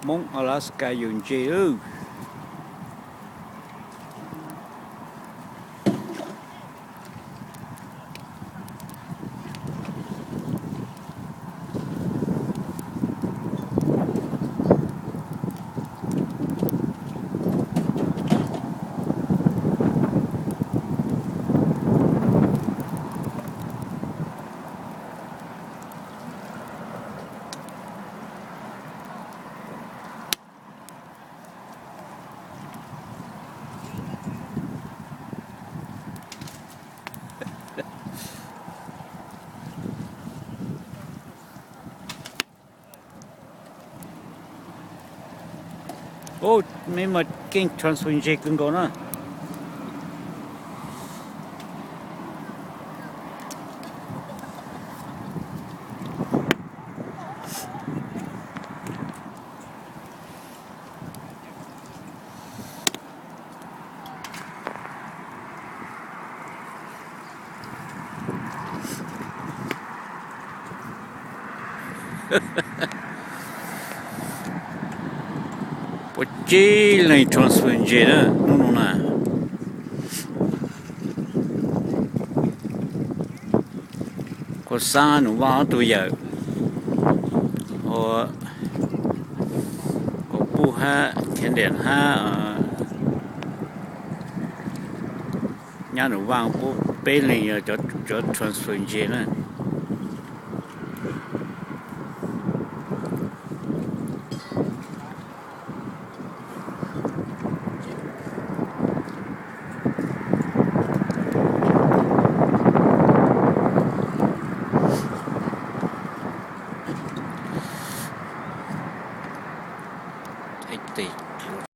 Hmoob Alaska yug ntses lawm. Ub, mej mas keej transfer ntses kawg nkaus na. Puas tsib leeg transfer ntses na hnub no na. Kuv xav Nus Vaj ob tug yawm, ua Kaus Puj hab Khiav Diam hab nyab Nus Vaj pub peb leeg yog cov transfer ntses na.